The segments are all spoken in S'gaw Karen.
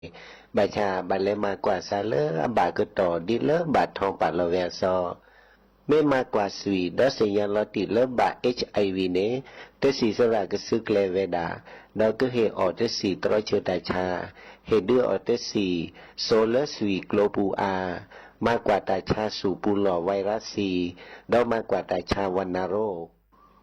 ဘၣ်ဆၣ်ဘၣ်လဲၤမၤကွၢ်စးလၢအဘၣ်ကတီၢ်ဒ်လၢဘၣ်ထီပာ်လီၤဝဲအစီ မ့ၢ်မၤကွၢ်ဆွံၣ် ဒီးသ့ၣ်ညါလီၤတံၢ်လၢဘၣ် HIV န့ၣ် တဆံၣ်သရၣ်ကစုကျဲၤဝဲဒၣ်, ဒီးကဟ့ၣ်အီၣ်တဆံၣ်တြီဆၢတၢ်ဆါ, ဟ့ၣ်ဒုးအီၣ်တဆံၣ်စိလၢဆွံၣ်ကျိပူၤအါ, မၤကွၢ်တၢ်ဆါဆူၣ်ပူၤလီၢ် ဝဲရါစံ, ဒီးမၤကွၢ်တၢ်ဆါဝဏၢရိ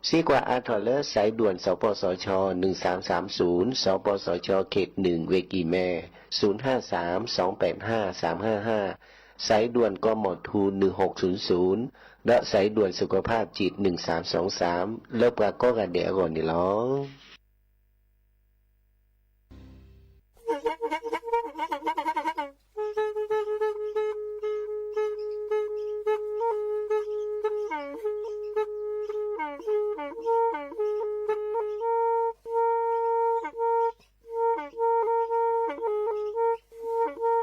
စံးကွၢ်အါထီၣ်လၢ စဲးဒွဲၣ် စီၤပီစီၤဆီ နုၢ်သၢမ်သၢမ်သုၣ်, စီၤပီစီၤဆီ ခ့ၣ်နုၣ် ဝ့ၢ်ကံၢ်မဲ, သုၣ် ႁႃႈ သၢမ် သွင် ပႅတ်ႇ ႁႃႈ သၢမ် ႁႃႈ ႁႃႈ, စဲးဒွဲၣ် ကီၢ်မီၢ်ထူ နုၢ် ႁူၣ် သုၣ် သုၣ် ဒီးစဲးဒွဲၣ် သုခၽၣ် ကံၣ် နုၢ် သၢ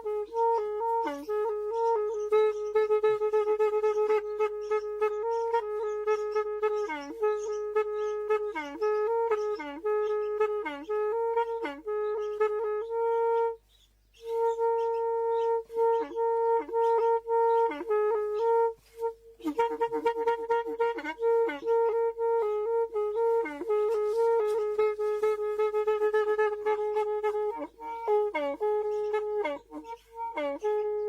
မ် သွင် သၢမ် လၢပှၤကိးဂၤဒဲးအဂီၢ်န့ၣ်လီၤ.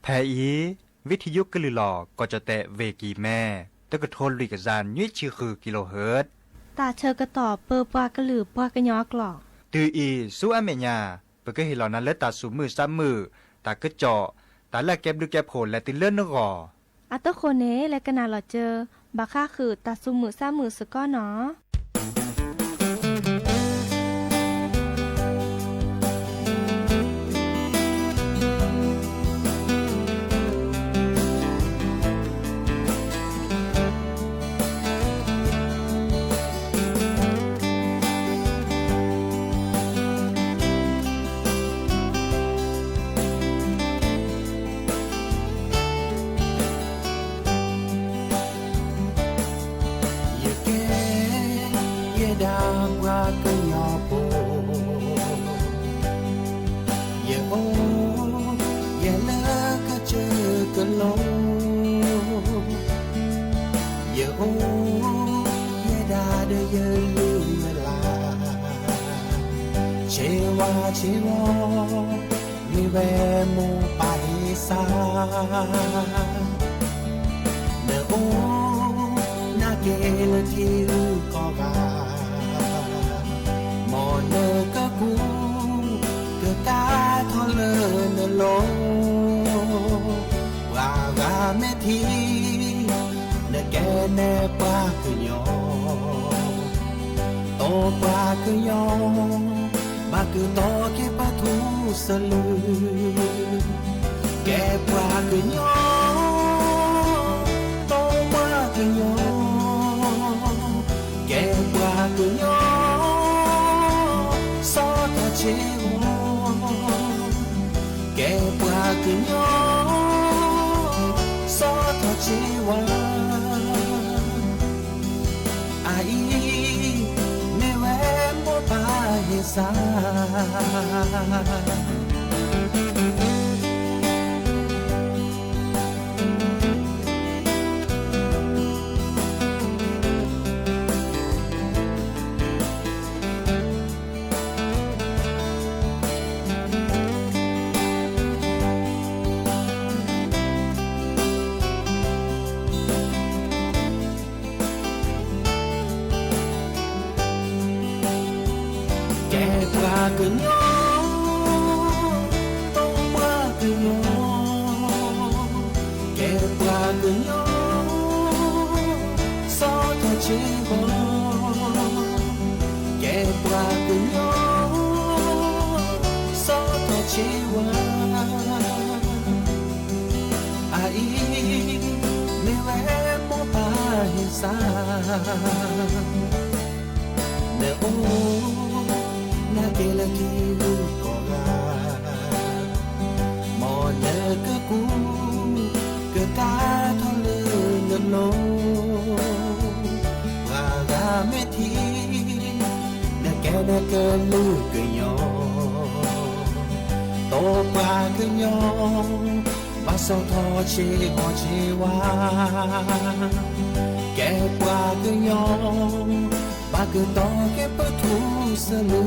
ဖဲအံၤ ဝံထယုကလုၢ်လီၢ် ကီၢ်ကၠီၣ်တဲၣ် ဝ့ၢ်ကံၢ်မဲ, တကထိလွံၢ်ကယၤနွံဆံဃု ကံၢ်လိၣ်ဟၢၣ်, တၢ်ဆၢကတီၢ်ပၢပှၤကလုာ်ပှၤကညီအကျိာ်, တုၤအံၤဆူအမဲာ်ညါ ပကဟ့ၣ်လီၤနၤလၢတၢ်သူၣ်မုာ်သးမုာ်, တၢ်ကစီၣ်, တၢ်လၢအကဲဘျုးကဲဖှိၣ်လဲၤတုၤလၢနဂီၢ် အတဃိန့ၣ် လဲၤကနၣ်လီၤစၢၤ ဘၣ်ဃးဃုာ်တၢ်သူၣ်မုာ်သးမုာ်စ့ၢ်ကီးနီၤ. ယကဲ ယဲဒၣ်ပှၤကညီဖိ, ယအိၣ် ယဲလၢကစၢၢ်ကလိၤ, ယအိၣ် ယဲဒၣ်ဒီးယလုၢ်ယလၢ်, ဆ့ဝါဆ့ဝီ မ့ၢ်ဝဲမိၢ်ပၢ်ဟ့ၣ်စၢ်, နအိၣ် နကဲလၢထံဂုၤကီၢ်ဂၤ, မ်နကကူး ကကါထီၣ်လၢနလိၤ, ပှၤဂၤမ့ၢ်ထံၣ် နကဲနဲၣ်ပှၤကညီ, တီပှၤကညီ ဘၣ်ကတီၤက့ၤပထူစလု, ကဲပှၤကညီ တီပှၤကညီ, ကဲပှၤကညီ စီၤထီၣ်ဆ့ဝါ, ကဲပှၤကညီ စီၤထီၣ်ဆ့ဝါ, အအံၤ မ့ၢ်ဝဲမိၢ်ပၢ်ဟ့ၣ်စၢ်. ကဲပှၤကညီ, တီပှၤကညီ, ကဲပှၤကညီ, စီၤထီၣ်ဆ့ဝါ, ကဲပှၤကညီ, စီၤထီၣ်ဆ့ဝါ, အအံၤ မ့ၢ်ဝဲမိၢ်ပၢ်ဟ့ၣ်စၢ်, နအိၣ် နကဲလၢထံဂုၤကီၢ်ဂၤ, မ်နကကူး ကကါထီၣ်လၢနလိၤ, ပှၤဂၤမ့ၢ်ထံၣ် နကဲနကလုာ်ကညီ, ပှၤကညီ ဘၣ်စီၣ်ထီၣ်ဆ့ၣ်အီၣ်ဆ့ၣ်ဝါ, ကဲပှၤကညီ ဘၣ်ကတီၤကဲပထူၣ်စလု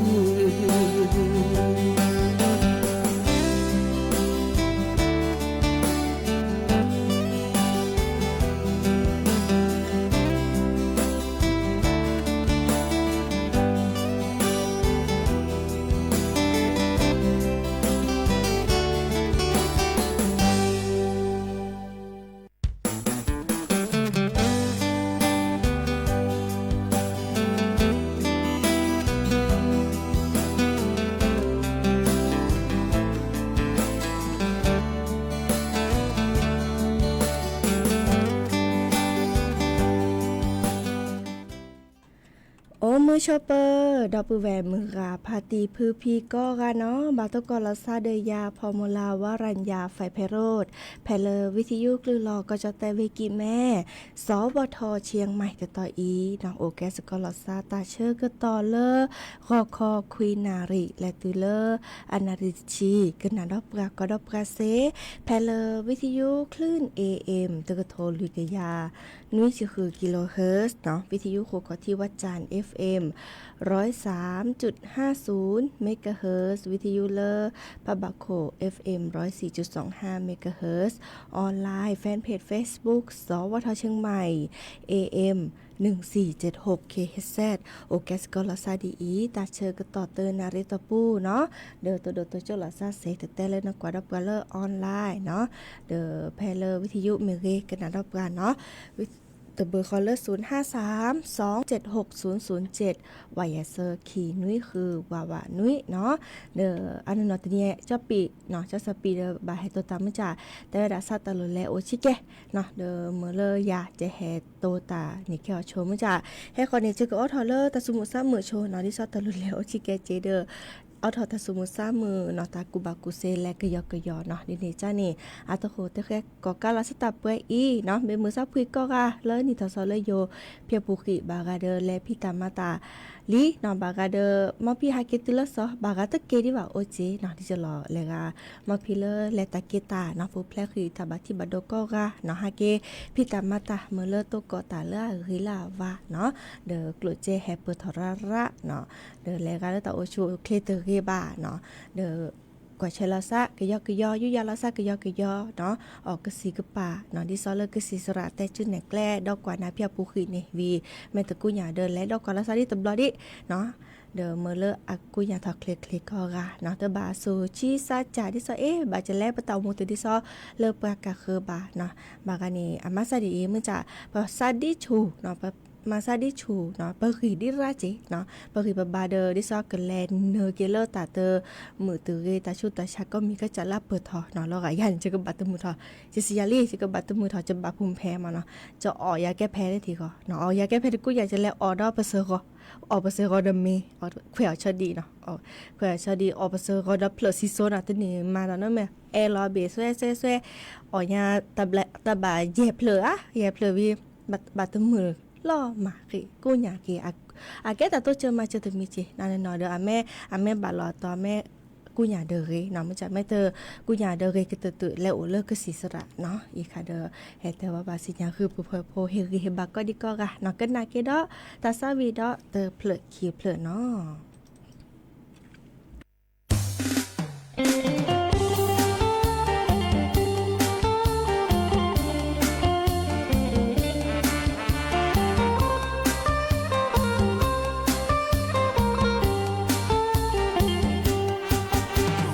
အိၣ်မုာ်ဆိးပၢၤ ဒီပုၢ်ဝဲၢ်မုၢ်ဂၤဖါတံၢ်ဖုဖံကိးဂၤနီၤ, ဘၣ်သကိးလီၤသးဒီးယၤ ဖီမူလါ ဝါရၤညါ ဖဲးဖဲးရိး, ဖဲလၢဝံသယုၢ်ကလုာ်လီၤ ကီၢ်ကၠီၣ်တဲၣ်ဝ့ၢ်ကံၢ်မဲ စီၤဝီၤထီၣ်ဆ့ၣ်မၢၣ်တတီၤအံၤနီၤ, အိၣ်ကဲစ့ၢ်ကီးလီၤသးတၢ်ဆၢကတီၢ်လၢ ဂီၤခီခွံနၣ်ရံၣ် လဲၤတုၤလၢ အနၣ်ရံၣ်တဆံ ကနၣ်ဒီးပှၤကီၢ်ဒီးပှၤစ့ၢ်, ဖဲလၢဝံသယုၢ်ချုး A M တကထိလွံၢ်ကယၤ နွံဆံဃု kilohertz နီၤ, ဝံသယုၢ်ဃိးခီၣ်ထံးဝၣ်ကၠၣ် F M ร้อยสามจุดห้าศูนย์ megahertz ဝံသယုၢ်လၢ ဖးဘၣ်ခိၣ် F M ร้อยสี่จุดสองห้า megahertz, online fanpage Facebook စီၤဝီၤထီၣ်ဆ့ၣ်မၢၣ် A M หนึ่งสี่เจ็ดหก kilohertz, အိၣ်ကဲစ့ၢ်ကီးလီၤသးဒ်အံၤ တၢ်ဆၢကတီၢ်တနၣ်ရံၣ်တီၢ်ပူၤနီၤ, ဒီးတိၢ်ဒိၣ်တိၢ်ကၠိလီၤသးစ့ၢ် တတဲလၢနကွၢ်ဒီးပှၤလၢ online နီၤ, ဒီးဖဲလၢဝံသယုၢ်မ့ၢ်ဂ့ၤ ကနၣ်ဒီးပှၤနီၤ, တဘျီဃီလၢ ศูนย์ห้าสาม สองเจ็ดหก ศูนย์ศูนย์เจ็ด ဝးယဲၢ်ဆၢခံနွံဃု ဝးဝးနွံနီၤ, ဒီးအနီၢ်နီၢ်တနံၤ ကၠီၣ်ပံးနီၤ, ကၠီၣ်စပံးဒီးဘၣ်ဟဲတိၤတၢ်မုၢ်ကၢ်, တဲဝဲဒၣ်ဆၣ်တၢ်လိၤလဲၤအိၣ်ဆံကဲနီၤ, ဒီးမ့ၢ်လၢယၤ ယဟဲတိၤတၢ်န့ၣ် ခဲအီၤဆိမုၢ်ကၢ်, ဟဲဃီန့ၣ် ယကအိးထီၣ်လၢတၢ်သူၣ်မုာ်သးမုာ်ဆိနီၤ, ဒ်ဆၣ်တၢ်လိၤလဲၤအိၣ်ဆံကဲက့ၤဒီး အိးထီၣ်တၢ်သူၣ်မုာ်သးမုာ်နီၤ, တၢ်ကူၣ်ဘၣ်ကူၣ်သ့လဲၤကယီကယီနီၤ, ဒ်န့ၣ်ကၢ်န့ၣ် အတဃိးတဃဲကီးကါလီၤဆၣ်တၢ်ပှဲၤအံၤနီၤ, မ့ၢ်မုာ်သးဖှံကိးဂၤလၢနံၣ်ထီၣ်စီၤလၢယိၤ ဖံးပူၤဃံးဘၣ်ဂၤဒီးလဲၤဖံးတၢ်မၤတၢ်လံနီၤ, ဘၣ်ဂၤဒီး မီၢ်ဖံးဟးက့ၤတုၤလၢစီၤ ဘၣ်ဂၤတက့ၤဒံးဘၣ်အိၣ်က့ၤနီၤ, ဒ်ကလီၤလဲၤဂၤ မီၢ်ဖံးလၢလဲၤတၢ်က့ၤတၢ်နီၤ, ပူၤဖျဲးဃံးတၢ်ဘၣ်ထံၣ်ဘၣ်ဒိကိးဂၤနီၤ, ဟးက့ၤဖံးတၢ်မၤတၢ် မုာ်လၢတိကိးတၢ်လၢအဂ့ၤလၢအဝါနီၤ, ဒီးကျိၣ်စ့ဟဲပၢၢ်ထီၣ်ရၣ်ရၣ်နီၤ, ဒီးလဲၤဂၤလၢတၢ်အိၣ်ဆူၣ်အိၣ်ချ့တဂ့ၤဘၣ်နီၤ, ဒီး ကွၢ်ဆၢလီၤသးကယီကယီ, ယူးယီၣ်လီၤသးကယီကယီနီၤ, အီၣ်ကစံးကပၤနီၤ, ဒ်သိးလၢကစံးစရၣ်တဲဆူနဲၣ်ကျဲ ဒီးကွၢ်နၤဖံးအပူၤဃံးန့ၣ်ဝံၤ မ့ၢ်တကူၣ်ညါဒီးလဲၤဒီးကွၢ်လီၤသးဒ်တဘျီဒံးနီၤ, ဒီးမ့ၢ်လၢအကူၣ်ညါထီၣ်ချ့ချ့ကိးဂၤနီၤ, တဘၣ်ဆိၣ်ဆံစၢ်ကၢ်ဒ်သိး အ့ ဘၣ်ကလဲၤပတၢ်အိၣ်မူတုၤဒ်သိးလၢပှၤကဃၢၤဘၣ်နီၤ, ဘၣ်ဂၤန့ၣ် အမၤသးဒ်အံၤ မုၢ်ကၢ် ပသးဒ်ဆူၣ်နီၤ, ပမၤသးဒ်ဆူၣ်နီၤ, ပဂံၢ်ဒ်ရၣ်က့ၤနီၤ, ပဂံၢ်ပဘါဒီး ဒ်သိးကလဲၤနုာ်က့ၤလၢတၢ်တမုာ်တဂ့ၤ တၢ်ဆူးတၢ်ဆါကိးမံၤကစၢ်လၢအပၢၢ်ထီၣ်နီၤ, လီၤဂာ်ယၤန့ၣ် ယကဘၣ်တမုာ်ထီၣ်, ယစံးယၤလံ ယကဘၣ်တမုာ်ထီၣ် ယဘၣ်ဖူမ့ၢ်ဖဲမးနီၤ, ယအီၣ်ယၤကဲဖဲန့ၣ်ထံၣ်ဂီၢ်နီၤ, အီၣ်ယၤကဲဖဲတကူၣ်ညါ ယလဲၤအီၣ်ဒီးပစၢၤဂီၤ, အီၣ်ပစၢၤဂီၤဒီးမ့ၤ, ခွဲးအီၤဆီဒံးနီၤ, ခွဲးအီၤဆီဒံး အီၣ်ပစၢၤဂီၤဒီးဖျၢၣ်စံၣ်စိနီၤ, တနံၤမၤဒီးန့ၣ်မ့ၢ် အဲၣ်လီၤဘ့ၣ် စွဲစွဲစွဲ, အီၣ်ညါ တဘၣ်ယဲၢ်ဖျၢၣ်ဧါ, ယဲၢ်ဖျၢၣ်ဝံၤ ဘၣ်တမုာ်လီၤမးက့ၤ ကူၣ်ညါက့ၤ, အကဲတၢ်တိစၢၤမၤစၢၤတမံၤက့ၤ, နနီၤဒီး အမ့ၢ်ဘၣ်လီၤတီၤ အမ့ၢ်ကူၣ်ညါဒီးဂ့ၤနီၤ, မ့ၢ်မ့ၢ်တကူၣ်ညါဒီးဂ့ၤကတၢၢ်တၢၢ် လဲၤအိၣ်လၢကစံးစရၣ်နီၤ, အံၤခါဒီး ဟဲတဲဝဲဘၣ်စံၣ်ညါဂုၢ်ပူၤဖၢၣ်ဖိ ဟ့ၣ်ဂံၢ်ဟ့ၣ်ဘါကိးဒံကိးဂၤနီၤ, ကနၣ်က့ၤဒီး တၢ်သးဝံၣ်ဒီးတဖျၢၣ်ခံဖျၢၣ်နီၤ.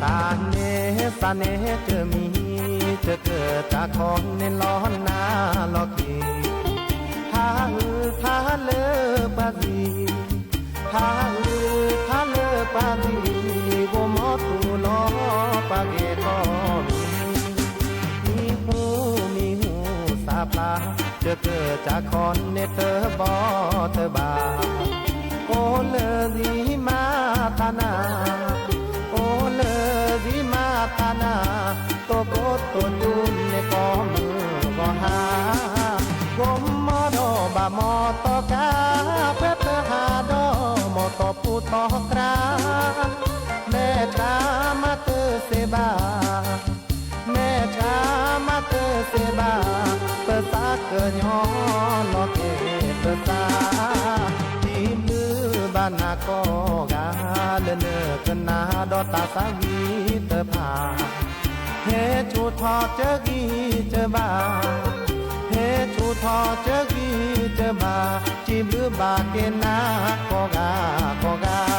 သးန့ၣ် သးန့ၣ်တမံၤ တကတၢၢ်ခီန့ၣ် လီၤနၤလီၤက့ၤ, ဟးအုးဟးလၢပှၤသံ ဟးအုးဟးလၢပှၤသံ, ဂိၢ်မီတူၢ်လီၤပှၤဂဲၤထီၣ်မံၤ, မံၤဟူမံၤဟူသးဖျါ, တကတၢၢ်ခီန့ၣ်တဘီတဘၣ်, အိၣ်လၢဒံးမၤသးနၤ, အိၣ်လၢဒံးမၤသးနၤ, တိကိတိတူန့ၣ်ကိးမုၢ်ဂီၤဟါ, ဂိၢ်မီဒီးဘၣ်မီတီကါ, ဖဲပဟးဒီးမီတီပူၤတီကျါ, မဲာ်ချါမၤတသ့ဘၣ် နၢ်ဒီးတၢ်သးဝံၣ်တဖၣ်, ဟဲဆိၣ်ထီၣ်ကၢဂံၢ်ကဘါ, ဟဲဆိၣ်ထီၣ်ကၢဂံၢ်ကဘါ, စံးဘျုးဘၣ်က့ၤနၤကိးဂၤကိးဂၤ.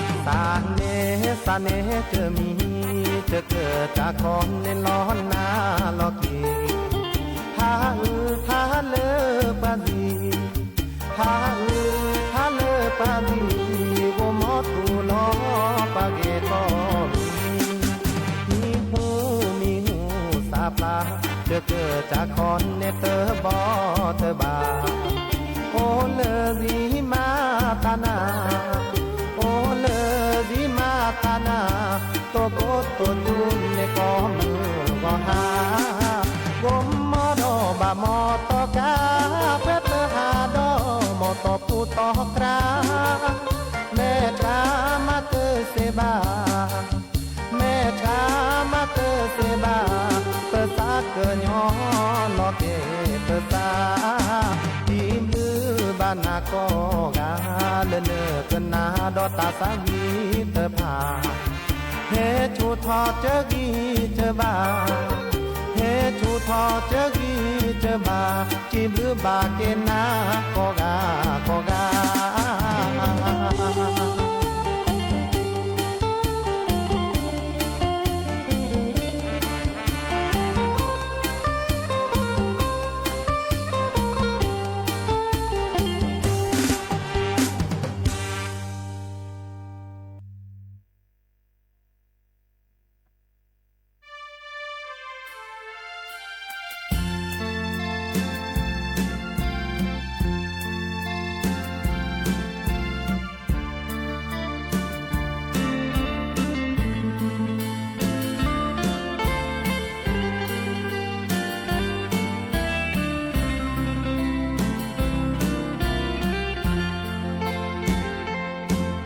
သးန့ၣ်သးန့ၣ်တမံၤ, တကၢၢ်တၢ်ခီန့ၣ်လီၤနၤလီၤက့ၤ, ဟးအုးဟးလၢပှၤသံ, ဟးအုးဟးလၢပှၤသံ, ဂီၤမီတူၢ်လီၤပှၤဂ့ၤကီၢ်မံၤ, မံၤဟူမံၤဟူသးပျၢ်, တကၢၢ်တၢ်ခီန့ၣ်တဘီတဘၣ်, အိၣ်လၢဒံမၤတၢ်နၤ, အိၣ်လၢဒံမၤတၢ်နၤ, တိၢ်ကိတိၢ်သူန့ၣ်ကိးမုၢ်ဂီၤဟါ, ဂီၤမီဒီးဘၣ်မီတီကါ, ပှဲၤပဟးဒီးမီတီပူၤတီကျါ, မဲာ်ချါမၤတစဲးဘၣ် မဲာ်ချါမၤတစဲးဘၣ်, ပသးကညီၤလီၤက့ၤပသး, ဒ်ဘျုးဘၣ်နၤကိးဂၤ, လၢနကနၣ်ဒီးတၢ်သးဝံၣ်တဖၣ်, ဟဲဆိၣ်ထီၣ်ကၢဂံၢ်ကဘါ, ဟဲဆိၣ်ထီၣ်ကၢဂံၢ်ကဘါ, စံးဘျုးဘၣ်က့ၤနၤကိးဂၤကိးဂၤ.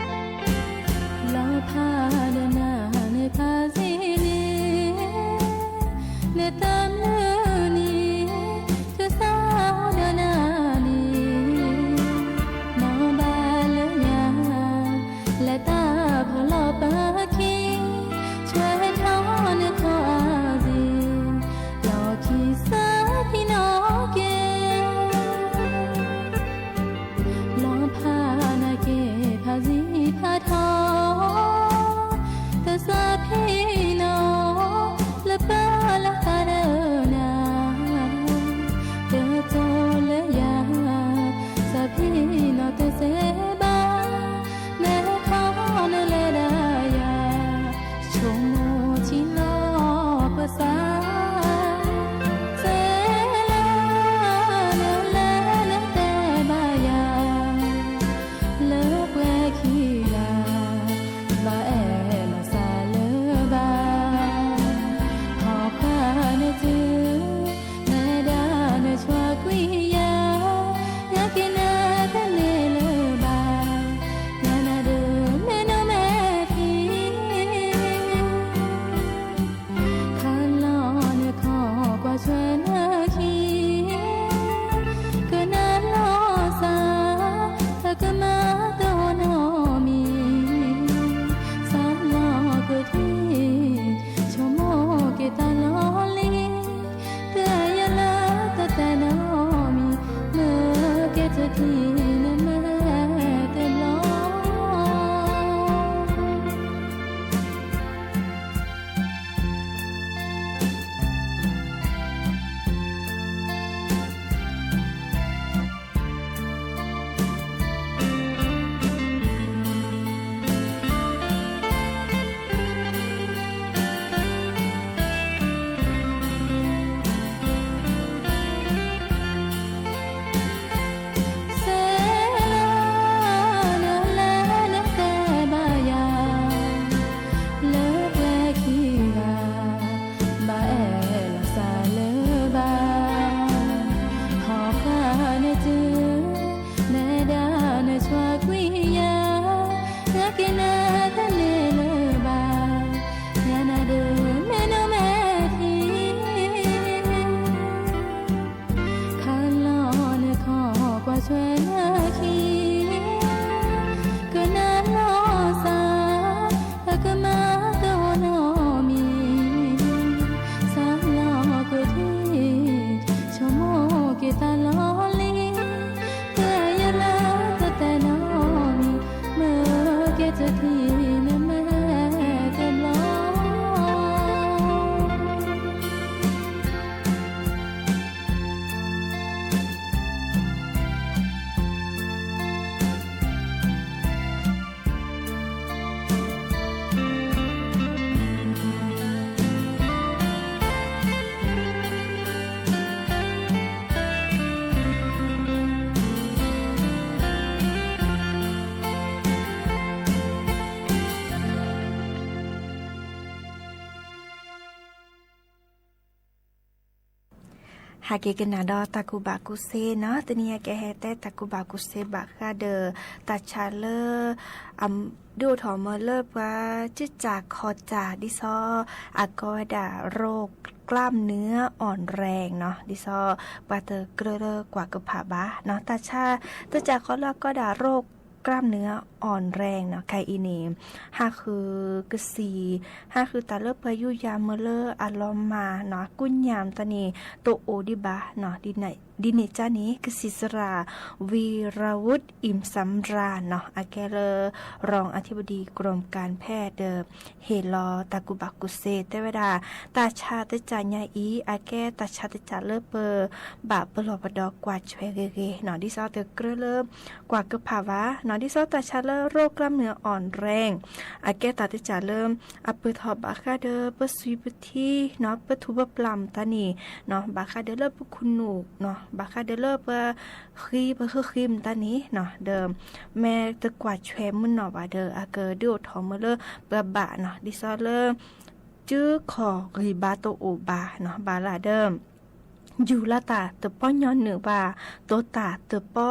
လီၤဖးဒီးနၤန့ၣ်ဖးစ့န့ၣ်, နတမုၢ်နံၤ, တသးဒီးနၤန့ၣ်, နီၢ်ဘၣ်လၢယၤ, လၢတၢ်ဖီၣ်လီၤပၢခံ, ဆှၢထီၣ်နခီၣ်အါစ့ၢ်, လီၢ်ခံစၢဖံနီၣ်က့ၤ လီၤဖးနၤက့ၤဖးစံဖးထီ, တစၢဖံနီၣ်, လၢပၢလၢသးဒီးနၤ, တတိလၢယၤ, စၢဖံနီၣ်တစဲးဘၣ်, နခီနလဲၤဒၣ်ယၤ, ဆိကမိၣ်ထံလီၤပသး စဲလၢနလဲၤနတဲဘၣ်ယၤ, လၢပှဲၤခံဂၤ, ဘၣ်အဲၣ်လီၤစၢလၢၤဘၣ်, ဟီၣ်ခွါနတုၤ, နဒၣ်နဆွါကွံာ်ယၤ, ယကနၣ်တန့ၢ်လၢၤဘၣ်, ယနၤဒုးမဲာ်နိမဲာ်ထံ ခးလီၤ ဟဲက့ၤကနၣ်ဒီးတၢ်ကူၣ်ဘၣ်ကူၣ်သ့နီၤ, တနံၤအံၤကဟဲတဲတၢ်ကူၣ်ဘၣ်ကူၣ်သ့ဘၣ်ဃးဒီး တၢ်ဆါလၢ ဒုးအိၣ်ထီၣ်မၢလၢပှၤကစၢ်ခီၣ်စၢ် ဒ်သိး အကိးဝဲဒၣ် โรคกล้ามเนื้ออ่อนแรงနီၤ, ဒ်သိး ပှၤတကြၢးလၢကွၢ်ကဖၣ်ဘၣ်နီၤ, တၢ်ဆါ တၢ်ဆါခီလၢအကိးဒၣ် โรคกล้ามเนื้ออ่อนแรงနီၤ, ခဲအံၤန့ၣ် ဟးဃုကစံၣ် ဟးဃုတၢ်လၢပှၤယူးယၤမၢလၢအလီၤမၢ်နီၤ, အကူညၢ်မတၤန့ၣ် တအိၣ်ဒံးဘၣ်နီၤ, ဒ်န့ၣ်ကါန့ၣ် ကစံၣ်သရၣ် วีรวุฒิ อิ่มสำราญနီၤ, အကဲလၢ รองอธิบดีกรมการแพทย์ ဒီး ဟ့ၣ်လီၤတၢ်ကူၣ်ဘၣ်ကူၣ်သ့ တဲဝဲဒၣ် တၢ်ဆါတစၢ်ညါအံၤ အကဲတၢ်ဆါတစၢ်လၢပဘၣ်ပလီၢ်ပဒီကွၢ်ဆွဲဂ့ၤဂ့ၤနီၤ, ဒ်သိးတကြၢးလၢ ကွၢ်ကဖၣ်ဘၣ်နီၤ, ဒ်သိးတၢ်ဆါလၢ โรคกล้ามเนื้ออ่อนแรง အကဲတၢ်တစၢ်လၢ အပၢၢ်ထီၣ်ဘၣ်ဃးဒီးပသွံၣ်ပထံနီၤ, ပထူၣ်ပပျၢ်မတၤန့ၣ်နီၤ, ဘၣ်ဃးဒီးလၢပခူၣ်နူာ်နီၤ, ဘၣ်ဃးဒီးလၢပ ဃံ ပဃုဃံမတၤန့ၣ်နီၤ, ဒီး မ့ၢ်တကွၢ်ဆွဲမုၢ်နီၢ်ဘၣ်ဒီး အကဒုးအိၣ်ထီၣ်မၢလၢပဘၣ်နီၤ, ဒ်သိးလၢ စုခီၣ်ဂံၢ်ဘါတအိၣ်ဘၣ်နီၤ, ဘၣ်လၢဒီး ယူၤလီၤတၢ်တပီညီနုၢ်ဘၣ်, တိၢ်တၢ်တပီ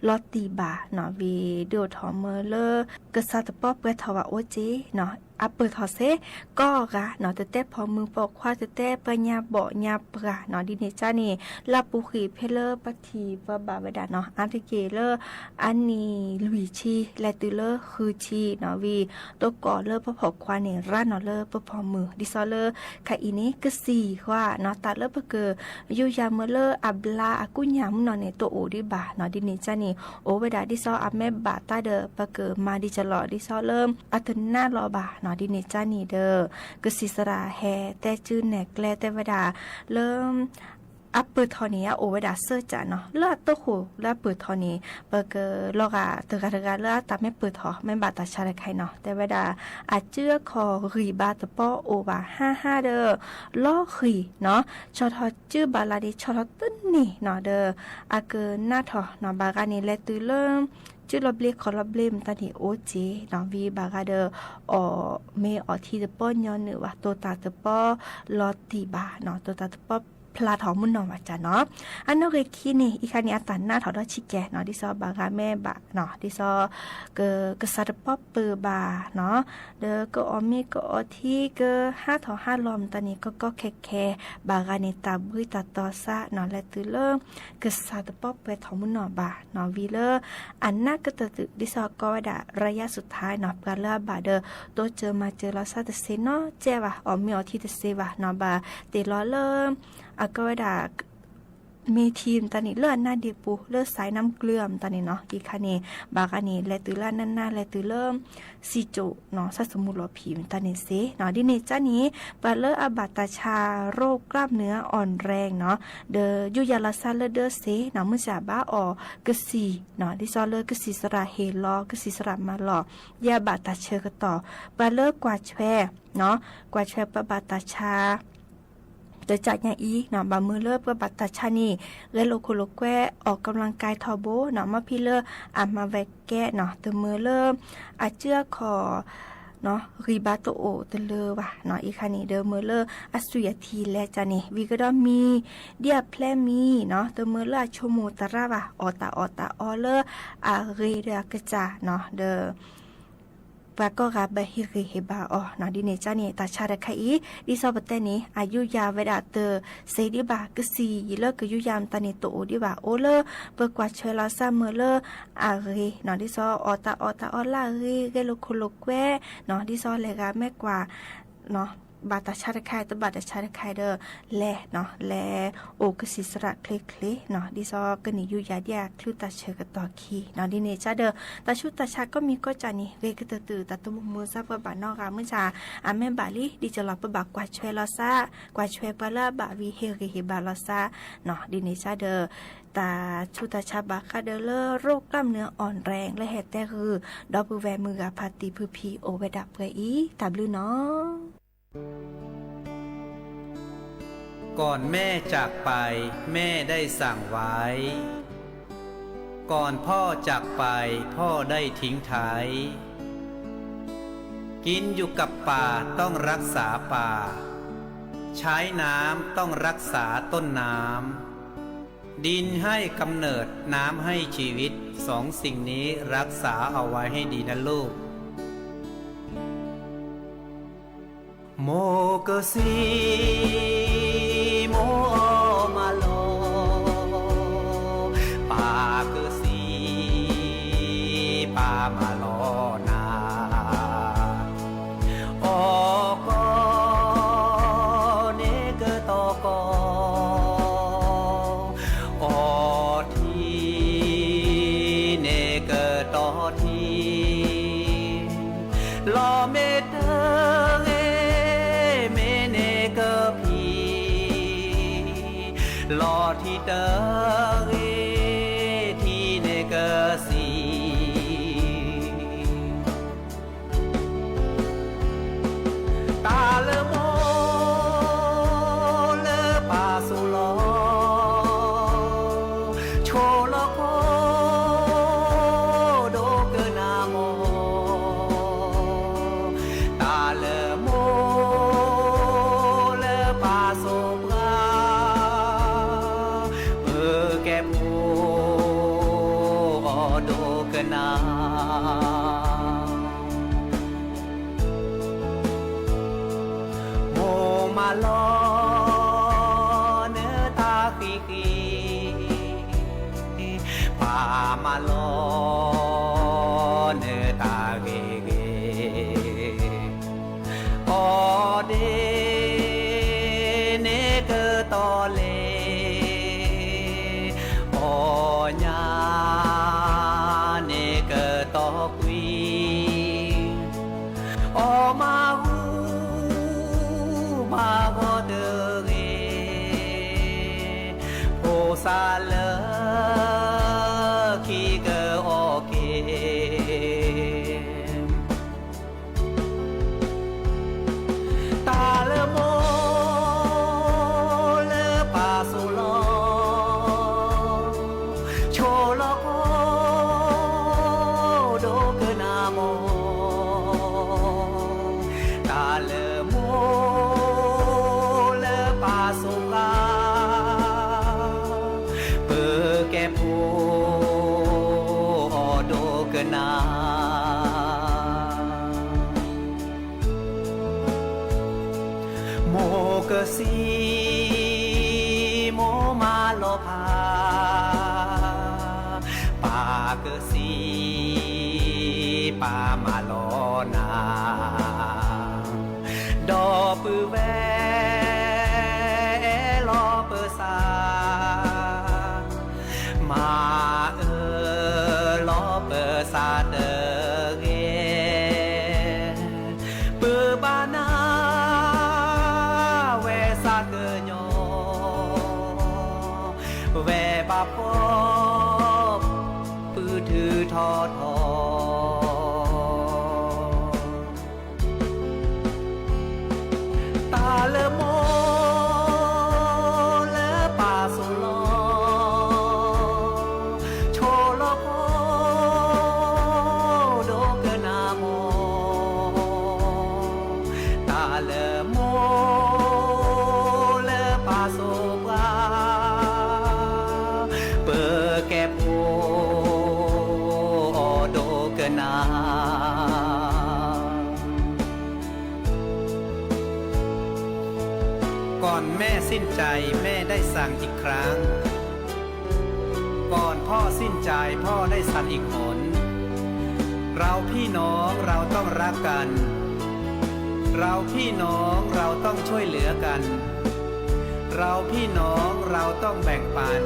လီၤတံၢ်ဘၣ်နီၤ, ဝံၤဒုးအိၣ်ထီၣ်မၢလၢ ကစၢ်တပီပှဲၤထီၣ်ဘၣ်အိၣ်က့နီၤ, အပၢၢ်ထီၣ်စ့ၢ်ကီးဂၤနီၤ, တတဲဖိမုၣ်ဖိခွါ တတဲပှၤညါဘီၣ်ညါပှၢ်နီၤ, ဒ်န့ၣ်ကါန့ၣ် လၢပူၤဃံၣ်ဖဲလၢပထံၣ်ပှၤဘၣ်ဝဲဒၣ်နီၤ, အါတက့ၢ်လၢ အနံၣ်လွံၢ်ဆံ လဲၤတုၤလၢဃုဆံနီၤ, ဝံၤ တကိးလၢပဖီၣ်ခွါန့ၣ် ရၤနီၤလၢပဖီၣ်မုၢ်, ဒ်သိးလၢ ခဲအံၤန့ၣ် ကစံၣ်ဃီနီၤ, တၢ်လၢပက ယူးယၤမၢလၢအဘျါအကူညၢ်မုၢ်နီၢ်န့ၣ် တအိၣ်ဒံးဘၣ်နီၤ, ဒ်န့ၣ်ကါန့ၣ် အိၣ်ဝဲဒၣ်ဒ်သိးအမ့ၢ်ဘၣ်တၢ်ဒီး ပကမၤဒံးကလီၤ ဒ်သိးလၢ အတနါလီၤဘၣ်နီၤ, ဒ်န့ၣ်ကါန့ၣ်ဒီး ကစံၣ်သရၣ်ဟဲတဲစုနဲၣ်ကျဲတဲဝဲဒၣ် လၢ အပၢၢ်ထီၣ်န့ၣ် အအိၣ်ဝဲဒၣ်စၢကၠးနီၤ, လၢအတဟိၣ်လၢအပၢၢ်ထီၣ်န့ၣ် ပကလီၤဂာ်တဂၤတဂၤလၢအတၢ်မ့ၢ်ပၢၢ်ထီၣ် မ့ၢ်ဘၣ်တၢ်ဆါတခါအံၤနီၤ, တဲဝဲဒၣ် အစုအခီၣ်ဂံၢ်ဘါတပီအိၣ်ဘၣ်ဟါဟါဒီး လီၤဃံၤနီၤ, ဆီၣ်ထီၣ်စုဘၣ်လၢဒ်ဆီၣ်ထီၣ်တန့ၢ်နီၤ, ဒီး အကနၣ်ထီၣ်နီၤ, ဘၣ်ဂၤန့ၣ် လဲၤတုၤလၢ စုလီၤဘျ့ခီၣ်လီၤဘျ့မတၤန့ၣ်အိၣ်က့နီၤ, ဝံၤဘၣ်ဂၤဒီး အီၣ်မ့ၤအီထံတပီညီနုၢ်ဘၣ်, တိၢ်တၢ်တပီလီၤတံၢ်ဘၣ်နီၤ, တိၢ်တၢ်တပီဖျါထီၣ်မုၢ်နီၢ်ဘၣ်ကၢ်နီၤ, အနီၣ်ဂံၢ်ခံန့ၣ် အံၤခါန့ၣ် အတၢ်နါထီၣ်ဒီးဆံးကဲနီၤ, ဒ်သိးဘၣ်ဂၤမ့ၢ်ဘၣ်နီၤ, ဒ်သိး က ကစၢ်တပီပၢၢ်ဘၣ်နီၤ, ဒီးကအီၣ်မ့ၤကအီထံ ကဟးထီၣ်ဟးလီၤမတၤန့ၣ် ကီကီခဲခဲ, ဘၣ်ဂၤန့ၣ် တၢ်ဘှံးတၢ်တီၤစးနီၤ, လဲၤတုၤလၢ ကစၢ်တပီပှဲၤထီၣ်မုၢ်နီၢ်ဘၣ်နီၤ, ဝံၤလၢ အနးကတၢၢ်တုၤ ဒ်သိးအကိးဝဲဒၣ် ระยะสุดท้ายနီၤ, ပှၤလၢအဘၣ်ဒီး တိစၢၤမၤစၢၤလီၤစၢ်တသ့နီတစဲးဘၣ်, အီၣ်မ့ၤအီထံတသ့ဘၣ်နီၤ, ဘၣ်တ့ၢ်လီၤလၢ အကိးဝဲဒၣ် မ့ၢ်ထံမတၤန့ၣ် လၢအနါဒ့ပူၤ လၢစဲးနၢ်ကျၢၤမတၤန့ၣ်နီၤ, အံၤခါန့ၣ် ဘၣ်ဂၤန့ၣ် လဲၤတုၤလၢအနးနး လဲၤတုၤလၢ စံၣ်ကၠိၣ်နီၤ, စၢ်သမူလီၤဖံးမတၤန့ၣ်စ့နီၤ, ဒ်န့ၣ်ကါန့ၣ် ပှၤလၢအဘၣ်တၢ်ဆါ โรคกล้ามเนื้ออ่อนแรงနီၤ, ဒီးယူးယၤလီၤစၢ်လၢဒၢစ့နီၤ, မုၢ်စၢ်ဘၣ်အီၣ်ကစံၣ်နီၤ, ဒ်သိးလၢကစံၣ်သရၣ်ဟ့ၣ်လီၤ ကစံၣ်သရၣ်မၤလီၤ, ယဘၣ်တၢ်ဆၢကတီၢ် ပှၤလၢကွၢ်ဆွဲနီၤ, ကွၢ်ဆွဲပှၤဘၣ်တၢ်ဆါ တကးညါအံၤနီၤ, ဘၣ်မၢလၢပှၤဘၣ်တၢ်ဆါန့ၣ် ဂဲၤလိာ်ခိၣ်လိာ်ကွဲ အီၣ်ကမျၢၢ်ကဲထီဘိနီၤ, မ့ၢ်ဖဲလၢအမၤဝဲကဲနီၤ, တမၢလၢ အစုအခီၣ် ဂံၢ်ဘါတအိၣ်တလၢဘၣ်နီၤ, အံၤခါန့ၣ် ဒီးမၢလၢအသွံၣ်အထံလဲၤကၢ်န့ၣ် ဝံၤကဒီးမံၤ ဒ်အဖျဲမံၤနီၤ, တမၢလၢအဆိကမိၣ်သရၣ်ဘၣ်, အီၣ်တၢ်အီၣ်တၢ်အီလၢအဂ့ၤဒီးအကစၢ်နီၤ, ဒီး ပှၤကိးဂၤဘၣ်ဟ့ၣ်ဂံၢ်ဟ့ၣ်ဘါအီၤနီၤ, ဒ်န့ၣ်ကါန့ၣ် တၢ်ဆါတခါအံၤ ဒ်သိးပတဲန့ၣ် အယူးယၤဝဲဒၣ်တစ့ဒံးဘၣ်, ကစံၣ်လၢကယူးယၤမတၤန့ၣ်တအိၣ်ဒံးဘၣ်, အိၣ်လၢပကွၢ်ဆွဲလီၤစၢ်မၢလၢအဂ့ၤနီၤ, ဒ်သိးအီၣ်တၢ်အီၣ်တၢ်အီလၢအဂ့ၤ ဂဲၤလိာ်ခိၣ်လိာ်ကွဲနီၤ, ဒ်သိးလဲၤဂၤမ့ၢ်ကွၢ် ဘၣ်တၢ်ဆါတခါ တဘၣ်တၢ်ဆါတခါဒီး လဲၤနီၤ, လဲၤအိၣ်ကစံၣ်သရၣ်ချ့ချ့နီၤ, ဒ်သိးကန့ၢ်ယူးယၤဒ်အချုးတၢ်ဆၢကတီၢ်ခံနီၤ, ဒ်န့ၣ်ကါဒီး တၢ်ဆူးတၢ်ဆါကိးမံၤကိးကၢ်န့ၣ် ဂ့ၤကတၢၢ်တုၤ တၢ်တမုာ်မုာ်စၢ်ပှၤဘၣ်နီတဂၤ မုၢ်ဆၣ် အမ့ၢ်ဘၣ်လံ ဒ်ကလီၤပဘၣ်ကွၢ်ဆွဲလီၤစၢ်, ကွၢ်ဆွဲပှၤလၢအဘၣ်ဝံၤဟ့ၣ်ဂံၢ်ဟ့ၣ်ဘါလီၤစၢ်နီၤ, ဒ်န့ၣ်ကါဒီး တၢ်ဆူးတၢ်ဆါဘၣ်ဃးဒီးလၢ โรคกล้ามเนื้ออ่อนแรง လၢဟဲတဲဂုာ် ဒီပုၢ်ဝဲၢ်မုၢ်ဂၤဖးတံၢ်ဖုဖံအိၣ်ဝဲဒၣ်ပှဲၤအံၤ တၢ်ဘျုးနီၤ. ก่อนแม่จากไป แม่ได้สั่งไว้ ก่อนพ่อจากไป พ่อได้ทิ้งท้าย กินอยู่กับป่า ต้องรักษาป่า ใช้น้ำต้องรักษาต้นน้ำ ดินให้กำเนิด น้ำให้ชีวิต สองสิ่งนี้รักษาเอาไว้ให้ดีนะลูก မိၢ်ကစံး မိၢ်အီၣ်မၤလီၤ, ပၢ်ကစံး ပၢ်မၤလီၤနၤ, အီၣ်ကီၢ် န့ၣ်ကတီၢ်ကီၢ်, အီၣ်ထံ န့ၣ်ကတီၢ်ထံ, လီၢ်မ့ၢ်တဂ့ၤ မ့ၢ်န့ၣ်ကဖံး, လီၢ်ထံတဂ့ၤ ထံန့ၣ်ကစံး တၢ်လၢမိၢ် လၢပၢ်စိၤလီၤ, ဆိၣ်လီၤခိၣ် ဒိကနၣ်မိၢ်, တၢ်လၢမိၢ် လၢပၢ်စိၤပှၤ ပကဲဖိ အီၣ်ဒိကနၣ် မိၢ်မၤလီၤ နတၢ်ဃံဃံ, ပၢ်မၤလီၤ နတၢ်ဂ့ၤဂ့ၤ, အီၣ်ဒ့ န့ၣ်ကတီၢ်လဲၣ်, အီၣ်ညၣ် န့ၣ်ကတီၢ်ကွံ အီၣ်မၤဟူ မၤဂီၤတဂ့ၤ, ဖိသၣ်လၢခံကအီၣ်က့ၤ တၢ်လၢမိၢ် လၢပၢ်စိၤလီၤ, ဆိၣ်လီၤခိၣ် ဒိကနၣ်မိၢ်, တၢ်လၢမိၢ် လၢပၢ်စိၤပှၤ ပကဲဖိ အီၣ်ဒိကနၣ် မိၢ်ကစံး မိၢ်မၤလီၤဖး, ပၢ်ကစံး ပၢ်မၤလီၤနၤ, ဒီပုၢ်ဝဲၢ် အဲၣ်လီၤပသး မၤအၢၣ်လီၤပသးတဂ့ၤ, ပဘၣ်နၢ်ဝဲသးကညီၤ, ဝဲဘၣ်ဖှီၣ် ပုၢ်ထုးထီထီ တၢ်လၢမိၢ် လၢပၢ်စိၤလီၤ, ဆိၣ်လီၤခိၣ် ဒိကနၣ်မိၢ်, တၢ်လၢမိၢ် လၢပၢ်စိၤပှၤ ပကဲဖိ အီၣ်ဒိကနၣ် ก่อนแม่สิ้นใจ แม่ได้สั่งอีกครั้ง ก่อนพ่อสิ้นใจ พ่อได้สั่งอีกหน เราพี่น้อง เราต้องรักกัน เราพี่น้อง เราต้องช่วยเหลือกัน เราพี่น้อง เราต้องแบ่งปัน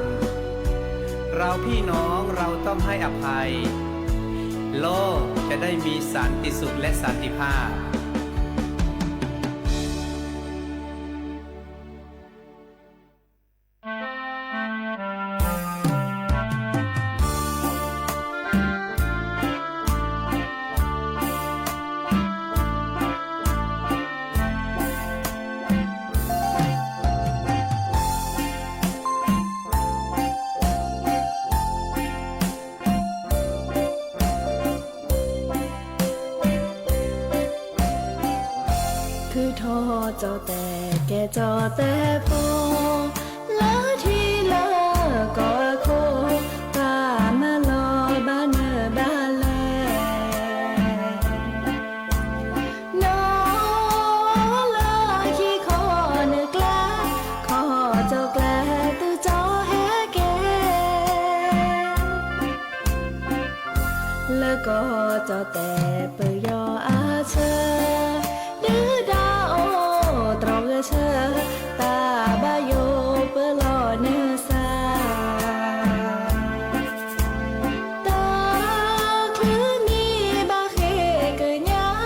เราพี่น้อง เราต้องให้อภัย โลกจะได้มีสันติสุขและสันติภาพ ထီၣ်ကၠီၣ်တဲာ်ကဲကၠီၣ်တဲာ်ဖိ, လၢထံလၢကီၢ်အခိၣ်, ပာ်မၤလီၤဘၣ်နၢၤဘၣ်လဲၣ်. နီၢ်လၢခံခီနၢၤကျဲ, ခီၣ်ကၠီၣ်ကျဲသုကၠီဟဲက့ၤ လၢကီၢ်ကၠီၣ်တဲာ်ပယီၤအဆၢ, ဒုၣ်ဒါအိၣ်တြီဂဲၤဆၢ, တၢ်ဘၣ်ယိၣ်ပၢလီၤနၢၤစၢ် တချုးမံဘၣ်ဃ့ကညး,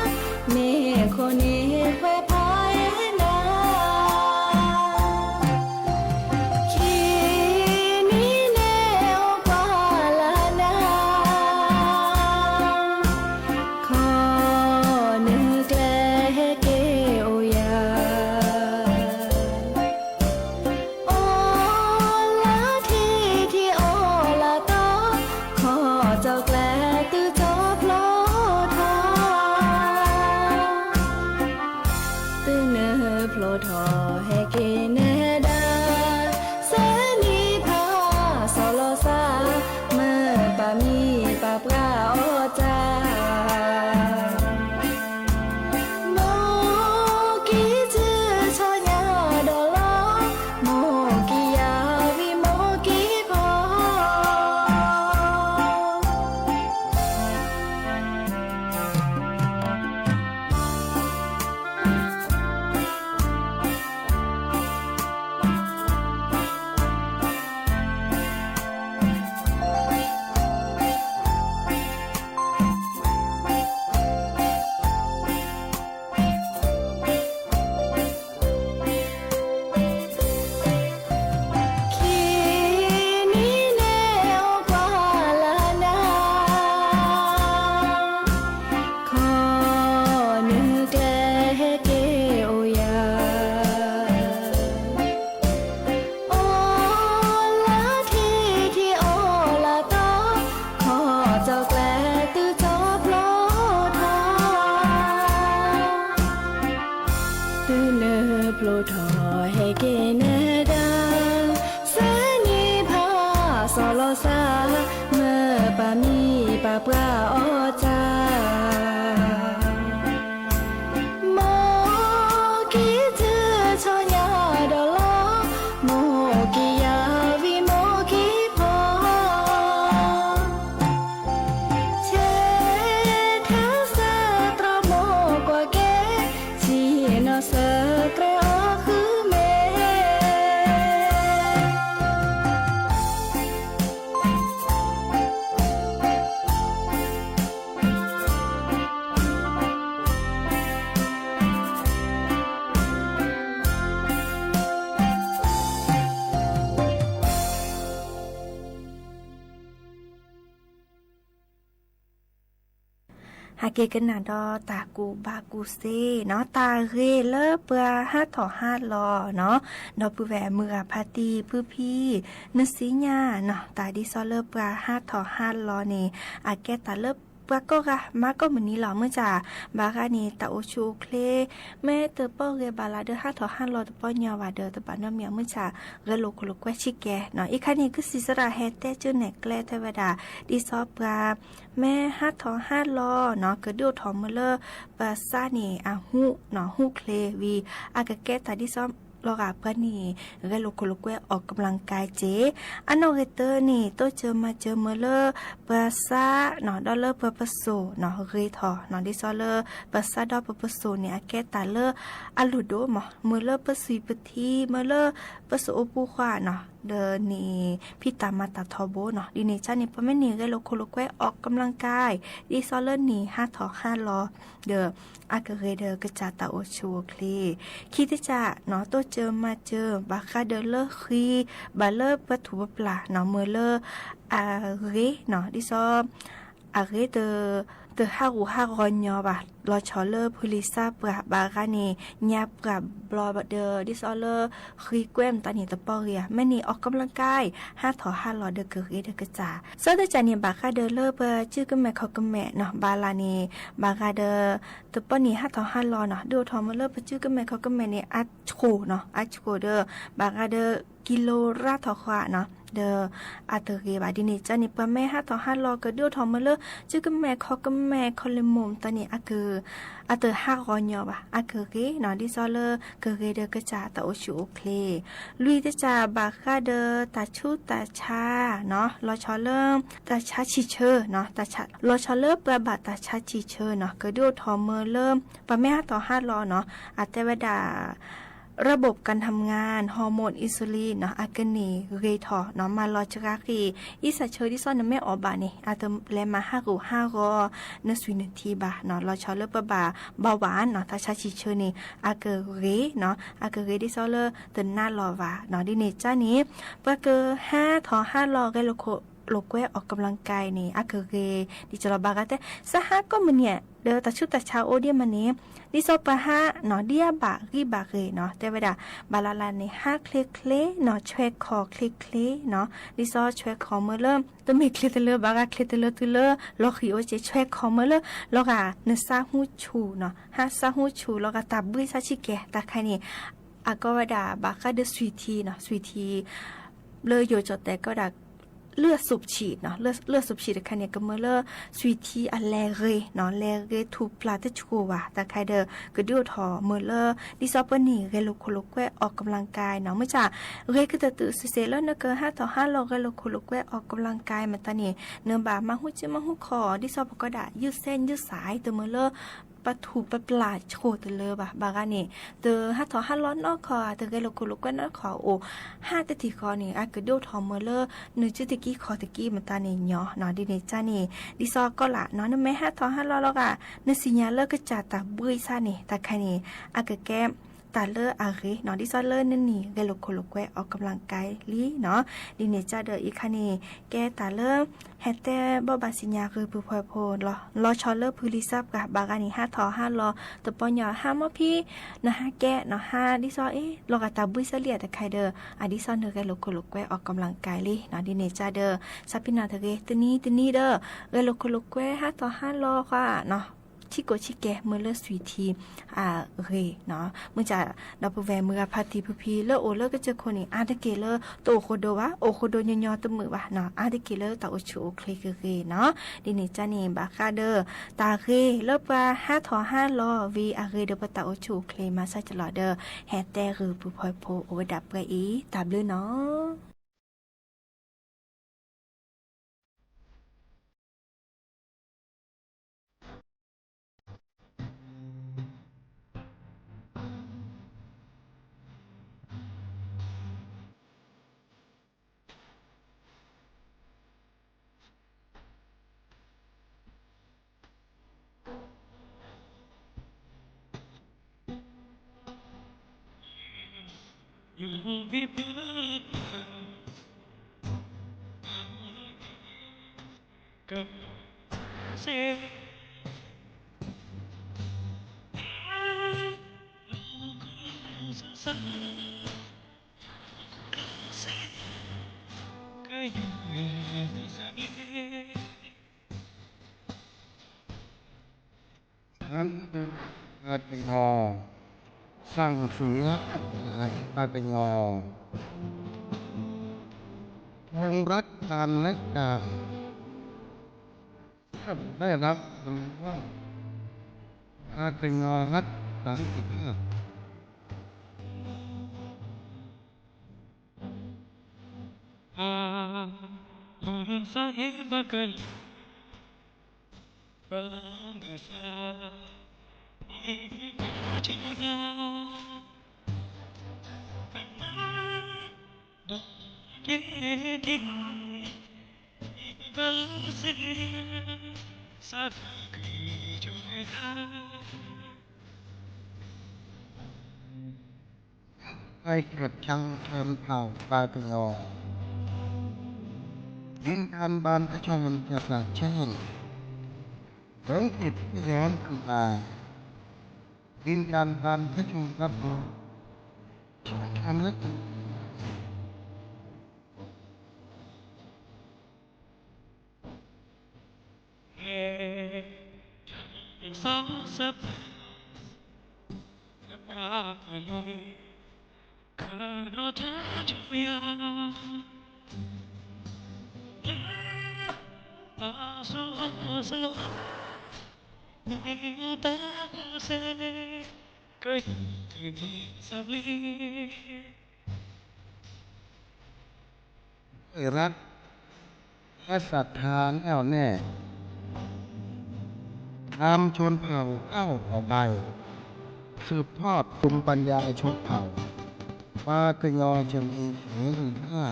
မ့ၢ်ခိၣ်န့ၢ်ခွဲးဖးအဲၣ်နၤ, ခံနံၤန့ၣ်အိၣ်ကွၢ်လၢ်နၤ, ခီနၢၤကျဲဟဲက့ၤအိၣ်ယၤ အိၣ်လၢထံထံအိၣ်လၢတီ, ခီၣ်ကၠီၣ်ကျဲသုကၠီဖျိထီၣ်, သုနၢၤဖျိထီၣ်ဟဲက့ၤနဲဒၣ်, စဲနံၤဖးစီၤလီၤစၢ်, မၢပာ်မံပာ်ပှၢ်အီၣ်တၢ် မိၢ်ကံၢ်စုဆီညါဒီးလီၤ, မိၢ်ကံၢ်ယၤဝံၤမိၢ်ကံၢ်ဖီ ခံနံၤန့ၣ်အိၣ်ကွၢ်လၢ်နၤ, ခီနၢၤကျဲဟဲက့ၤအိၣ်ယၤ အိၣ်လၢထံထံအိၣ်လၢတီ, ခီၣ်ကၠီၣ်ကျဲသုကၠီဖျိထီၣ်, သုနၢၤဖျိထီၣ်ဟဲက့ၤနဲဒၣ်, စဲနံၤဖးစီၤလီၤစၢ်, မၢပာ်မံပာ်ပှၢ်အီၣ်တၢ် မိၢ်ကံၢ်စုဆီညါဒီးလီၤ, မိၢ်ကံၢ်ယၤဝံၤမိၢ်ကံၢ်ဖီ, ဆဲးထဲစၢၤတြီမိၢ်ကွၢ်က့ၤ, ဆံးနီၤစၢၤကြဲအီၤဃုမ့ၢ် ဟဲက့ၤကနၣ်ဒီးတၢ်ကူၣ်ဘၣ်ကူၣ်သ့နီၤ, တၢ်ဂ့ၤလၢပှၤဟးထီၣ်ဟးလီၤနီၤ, ဒီပုၢ်ဝဲၢ်မုၢ်ဂၤဖါတံၢ်ဖုဖံ, နသ့ၣ်ညါနီၤ, တၢ်ဒ်သိးလၢပှၤဟးထီၣ်ဟးလီၤန့ၣ်, အကဲတၢ်လၢပှၤကိးဂၤမၤကိးမုၢ်နံၤလီၤ. မုၢ်ဆၣ်ဘၣ်ဂၤန့ၣ် တၢ်အိၣ်ဆူၣ်အိၣ်ချ့ မ့ၢ်တပီၢ်ဂ့ၤဘၣ်လၢဒၢးဟးထီၣ်ဟးလီၤတပီၢ်ညီဘၣ်ဒီး တဘၣ်နီတမံၤ မုၢ်ဆၣ် ဂဲၤလိာ်ခိၣ်လိာ်ကွဲဆံးကဲနီၤ. အံၤခါန့ၣ် ကစံးစရၣ်ဟဲတဲကၠိနဲၣ်ကျဲထဲဝဲဒၣ် ဒ်သိးပှၤ မ့ၢ်ဟးထီၣ်ဟးလီၤနီၤ, ကဒုးအိၣ်ထီၣ်မ့ၢ်လၢ ပသးန့ၣ် အဟူနီၤ, ဟူချ့ဝံၤ အကကဲတၢ်ဒ်သိးလီၤဂာ်ပှၤန့ၣ် ဂဲၤလိာ်ခိၣ်လိာ်ကွဲ ออกกำลังกาย က့ၤ. အနီၢ်ဂ့ၤတၢ်န့ၣ် တိစၢၤမၤစၢၤမ့ၢ်လၢ ပသးနီၤ, ဒီးလၢပပစိာ်နီၤ ဂ့ၤထီၣ်နီၤ, ဒ်သိးလၢ ပသးဒီးပပစိာ်န့ၣ် အကဲတၢ်လၢအလိၣ်ဒိၣ်မး, မ့ၢ်လၢပသွံၣ်ပထံ မ့ၢ်လၢပစိာ်အိၣ်ပူၤဃီနီၤ, ဒီးန့ၣ် ဖံးတၢ်မၤတၢ်ထီဘိနီၤ. ဒ်န့ၣ်အသိးန့ၣ် ပမ့ၢ်န့ၢ်ဂဲၤလိာ်ခိၣ်လိာ်ကွဲ ออกกำลังกาย ဒ်သိးလၢန့ၣ်ဟးထီၣ်ဟးလီၤ ဒီး အကဂ့ၤဒီးကစၢ်တၢ်အိၣ်ဆူၣ်အိၣ်ချ့. ခံတစၢ်နီၤ, တိစၢၤမၤစၢၤ ဘၣ်ဃးဒီးလၢဃံ ဘၣ်လၢပထူၣ်ပပျၢ်နီၤ, မ့ၢ်လၢ အဂ့ၤနီၤ, ဒ်သိး အဂ့ၤတ တဟးဂူာ်ဟးဂီၤညီဘၣ်, လီၤဆီလၢဖုလံၤစၢ်ပှၢ်ဘၣ်ဂၤန့ၣ် ညါပှၢ်ဘျီဒီး ဒ်သိးလၢ ဃ့ကွဲမတၤန့ၣ် တပီၢ်ဂ့ၤဧါ, မ့ၢ်န့ၣ် အီၣ်ကဘျၣ်ကၢ် ဟးထီၣ်ဟးလီၤဒီးကဂ့ၤဒီးကစၢ်, စးတကးန့ၣ် ဘၣ်ဃးဒီးလၢပစုကမဲာ်ခီၣ်ကမဲာ်နီၤ ဘၣ်လၢ်န့ၣ် ဘၣ်ဃးဒီး တပီၢ်န့ၣ် ဟးထီၣ်ဟးလီၤနီၤ ဒုးအိၣ်ထီၣ်မ့ၢ်လၢပစုကမဲာ်ခီၣ်ကမဲာ်န့ၣ် အဆိၣ်နီၤ အဆိၣ်ဒီး ဘၣ်ဃးဒီး ကံလိရၣ်ထီၣ်ဃီနီၤ ဒီး အတဂ့ၤဘၣ်. ဒ်န့ၣ်ကန့ၣ် ပှၤမ့ၢ်ဟးထီၣ်ဟးလီၤကဒုးအိၣ်ထီၣ်မ့ၢ်လၢ စုကမဲာ်ခီၣ်ကမဲာ်ခီၣ်လ့မိၢ်မတၤန့ၣ် အက အတဟးဂီၤညီဘၣ်, အကဂ့ၤနီၤ ဒ်သိးလၢ ကဂ့ၤဒီးကစၢ်တၢ်အိၣ်ဆူၣ်အိၣ်ချ့, လွံၢ်တကးဘၣ်ဃးဒီးတၢ်ဆူးတၢ်ဆါနီၤ လီၤဆီလၢ တၢ်ဆါဆံၣ်ဆၢနီၤ လီၤဆီလၢပှၤဘၣ်တၢ်ဆါဆံၣ်ဆၢနီၤ ကဒုးအိၣ်ထီၣ်မ့ၢ်လၢ ပှၤမ့ၢ်ဟးထီၣ်ဟးလီၤနီၤ အတဲဝဲဒၣ် ระบบการทำงาน ฮอร์โมน อินซูลิน နီၤ အကန့ၢ်ဂ့ၤထီၣ်နီၤ မၤလီၤစှၤဃ့ၢ် အံသၣ်ဆၢ ဒ်သိးနမ့ၢ်အီၣ်ဘၣ်န့ၣ် အတလဲၤမၤဟးဂူာ်ဟးဂီၤ နသွံၣ်နထံဘၣ်နီၤ လီၤဆီလၢပှၤဘၣ် เบาหวาน နီၤ တၢ်ဆါဆံၣ်ဆၢန့ၣ် အကဂ့ၤနီၤ အကဂ့ၤဒ်သိးလၢတနါလီၤဘၣ်နီၤ ဒ်န့ၣ်ကန့ၣ် ပှၤကဟးထီၣ်ဟးလီၤဂဲၤလိာ်ခိၣ်လိာ်ကွဲ ออกกำลังกาย န့ၣ် အကဂ့ၤ ဒ်သိးလီၤဘၣ်ဂၤတဲ စးဟးကိးမုၢ်နံၤ ဒီးတၢ်ဆူးတၢ်ဆါအိၣ်ဒ်မးန့ၣ် ဒ်သိးပှၤဟးနီၤ ဒ်အဘၣ်ဂံၢ်ဘၣ်ဂ့ၤနီၤ တဲဝဲဒၣ် ဘၣ်လၢ်လၢ်န့ၣ် ဟးချ့ချ့နီၤ ဆွဲခေါ်ချ့ချ့နီၤ ဒ်သိးဆွဲခေါ်မ့ၢ်လၢ တမ့ၢ်ချ့တလၢဘၣ်ဂၤ ချ့တလၢတုၤလၢ လီၤဃံၤအိၣ်က့ၤ ဆွဲခေါ်မ့ၢ်လၢ လီၤဂာ်နစၢ်ဟူဆူၣ်နီၤ ဟးစၢ်ဟူဆူၣ် လီၤဂာ်တၢ်ဘှံးစၢ်ဆံၣ်ကဲၤ တၢ်ခါန့ၣ် အကီဝဲဒၣ်ဘၣ်ဃးဒီးသွံၣ်ထံနီၤ သွံၣ်ထံ လၢယိၤကၠီၣ်တဲာ်ကီဝဲဒၣ် လၢအစူးဆံးနီၤ လၢအစူးဆံးတခါန့ၣ် ကမ့ၢ်လၢ သွံၣ်ထံအလဲၤဂ့ၤနီၤ လဲၤဂ့ၤထူၣ်ပျၢ်တဆိၣ်ဘၣ် တၢ်ခါဒီး ကဒုးအိၣ်ထီၣ်မ့ၢ်လၢ ဒ်သိးပှၤန့ၣ် ဂဲၤလိာ်ခိၣ်လိာ်ကွဲ ออกกำลังกาย နီၤ မ့ၢ်ဆၣ် ဂ့ၤကတၢၢ်တုၤစ့ၢ်စ့ၢ်လၢနကဟးထီၣ်ဟးလီၤဂဲၤလိာ်ခိၣ်လိာ်ကွဲ ออกกำลังกาย မတၤန့ၣ် နဘၣ်မၤဟူစုမၤဟူခီၣ် ဒ်သိးပကီဒၣ် ယုၢ်စဲယုၢ်စဲ တမ့ၢ်လၢ ပထူၣ်ပပျၢ်ဆိၣ်တလၢဘၣ် ဘၣ်ဂၤန့ၣ် တဟးထီၣ်ဟးလီၤနီတခီၣ် တဂဲၤလိာ်ခိၣ်လိာ်ကွဲနီတခီၣ်အိၣ် ဟးတထံၣ်ဃီန့ၣ် အကဒုးအိၣ်ထီၣ်မ့ၢ်လၢ နစုတကံခီၣ်တကံမတၤန့ၣ်ညီနီၤ ဒ်န့ၣ်ကန့ၣ် ဒ်သိးကီလၢ်နီၤ နမ့ၢ်ဟးထီၣ်ဟးလီၤလီၤဂာ် နသ့ၣ်ညါလၢကစၢ်တၢ်ဘှံးစၢ်န့ၣ် တၢ်ခါန့ၣ် အကကဲ တၢ်လၢအဂ့ၤနီၤ ဒ်သိးလၢနန့ၢ်ဂဲၤလိာ်ခိၣ်လိာ်ကွဲ ออกกำลังกาย လံနီၤ ဒ်န့ၣ်ကဒီးအံၤခါန့ၣ် ကဲတၢ်လၢ ဟဲတဲဘိးဘၣ်စံၣ်ညါဂ့ၤပုၢ်ဖီဖိ လီၤဆီလၢဖုလံၤစၢ်ပှၢ်ဘၣ်ဂၤန့ၣ် ဟးထီၣ်ဟးလီၤ တပီၢ်ညီဟးမီၢ်ဖံ နဟးကဲနီၤ ဟးဒ်သိးအ့ၣ် လီၤဂာ်တၢ်ဘှံးစၢ်လံတခါဒီး အဒ်သိးနဂဲၤလိာ်ခိၣ်လိာ်ကွဲ ออกกำลังกาย လံနီၤ ဒ်န့ၣ်ကဒီး စးဖံနီၤတဂ့ၤ တနံၤတနံၤဒီး ဂဲၤလိာ်ခိၣ်လိာ်ကွဲ ဟးထီၣ်ဟးလီၤဃီနီၤ ဆံးကိၣ်ဆံးကဲၤမ့ၢ်လၢသွံၣ်ထံ အဂ့ၤနီၤ မ့ၢ်စၢ် ဒီပုၢ်ဝဲၢ်မုၢ်ဂၤဖါတံၢ်ဖုဖံလၢအိၣ်လၢကစၢၢ်ခိၣ်န့ၣ် အါတက့ၢ်လၢတအိၣ်ဃိဒိဘၣ် အိၣ်ဃိဒိညီညီတမုာ်ဘၣ်နီၤ အါတက့ၢ်လၢတၢ်အိၣ်ဆူၣ်အိၣ်ချ့ကဂ့ၤနီၤ ဒ်န့ၣ်ကန့ၣ် ဘၣ်ဃးဒီး တၢ်ဂ့ၤလၢပှၤဟးထီၣ်ဟးလီၤဝံၤအဂ့ၤဒီးပတၢ်အိၣ်ဆူၣ်အိၣ်ချ့မၤစၢ်ကလီၤဒီး ဟဲတဲဂ့ၤပုၢ်ဖီဖိအိၣ်ဝဲဒၣ်ပှဲၤအံၤ တၢ်ဘျုးနီၤ. Hán, a, tỉnh Hòa, Sàng Sùng Ngã, a, tỉnh Hòa, Hùng Rách Tàn Lách Đà, Sắp Đà Lạt, a, tỉnh Hòa, Hách Tàn Lách Đà. Hai kênh truyện Hòn Thảo Ba Tỉnh Hòa. Đến thăm ban phát thanh và giải trí. เรื่องที่ย้อนคืนมายืนยันการให้ทุนรับรู้ รัก และศรัทธาแน่วแน่ นำชนเผ่าก้าวต่อไป สืบทอดภูมิปัญญาชนเผ่า มาทยอยเชิงอีสานหนึ่งห้า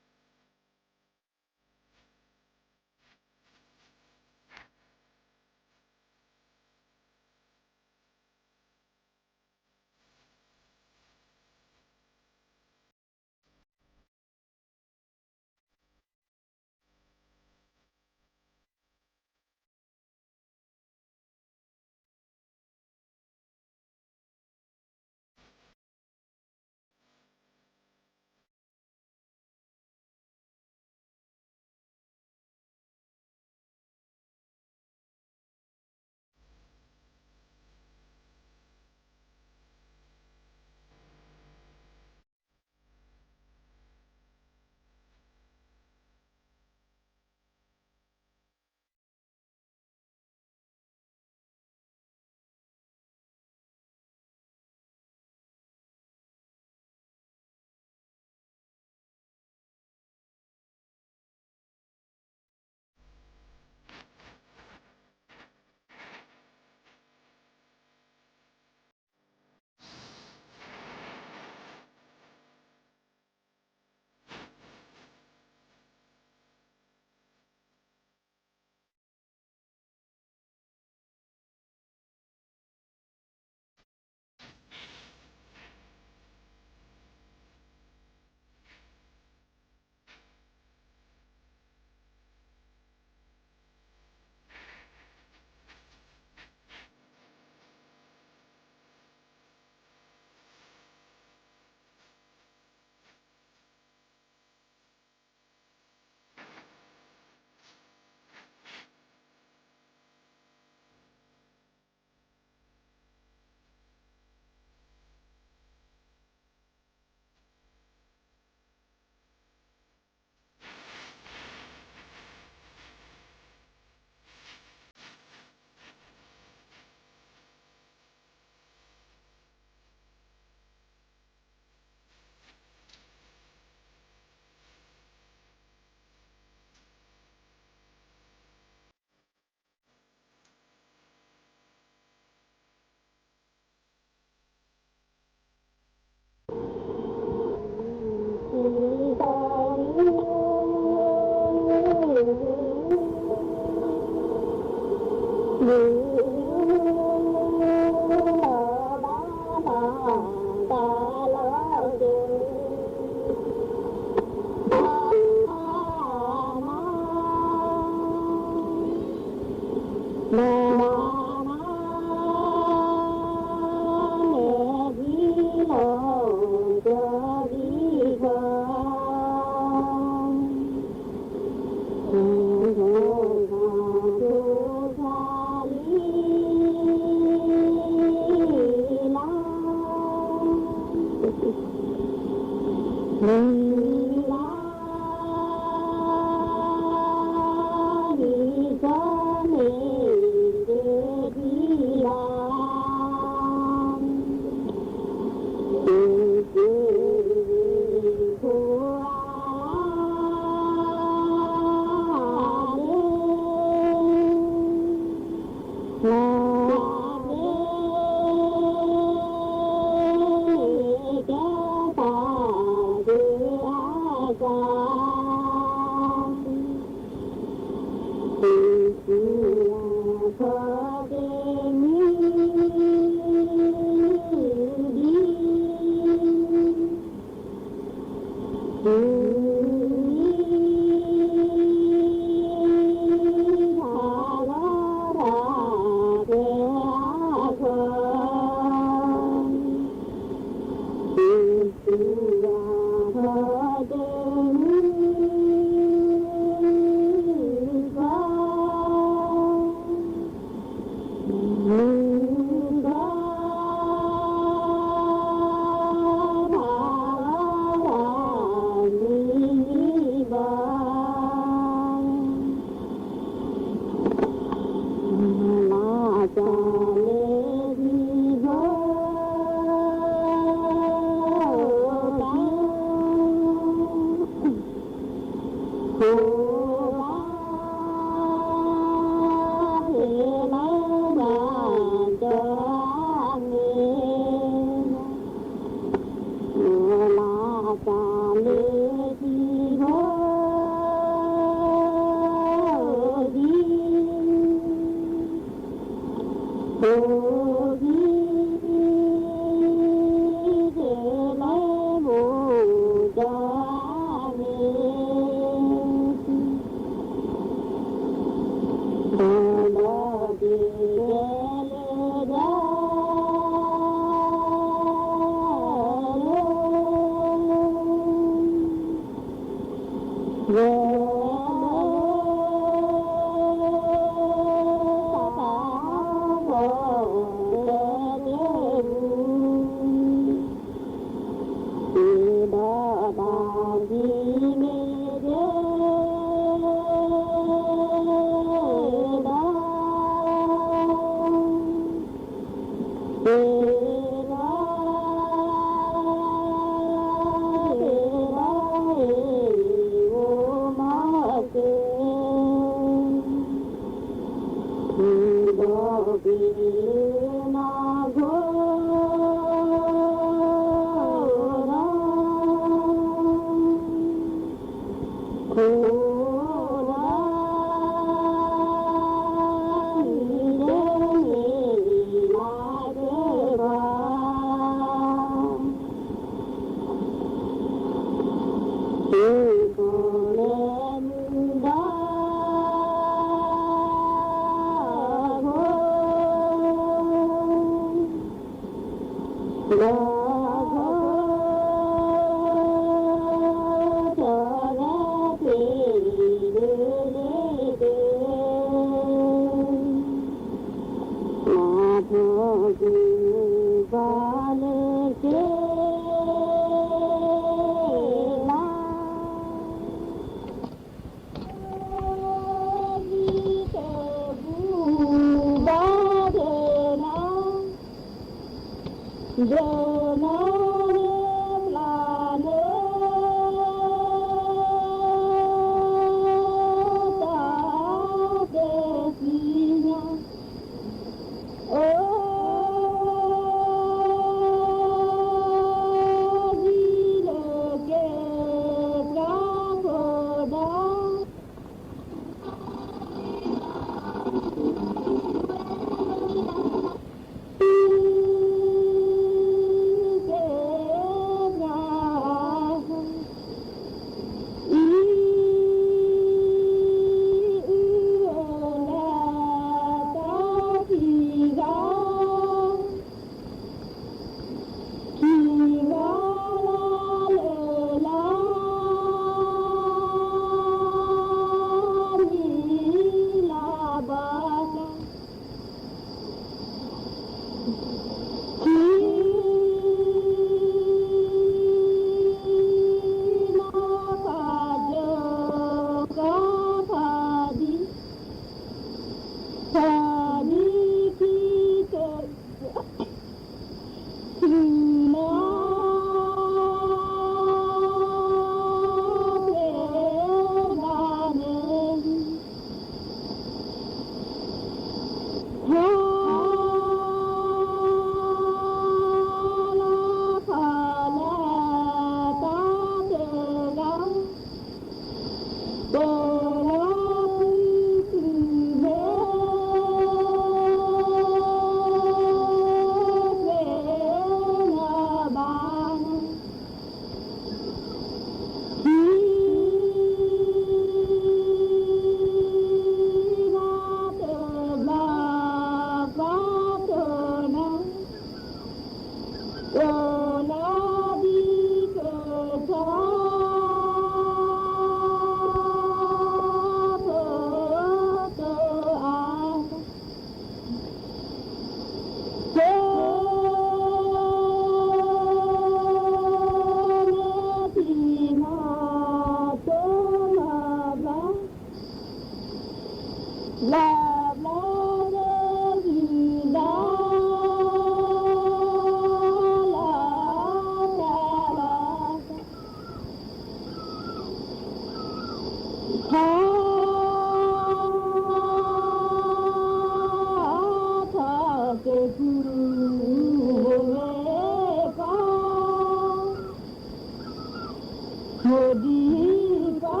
ဒ်သိး ခါ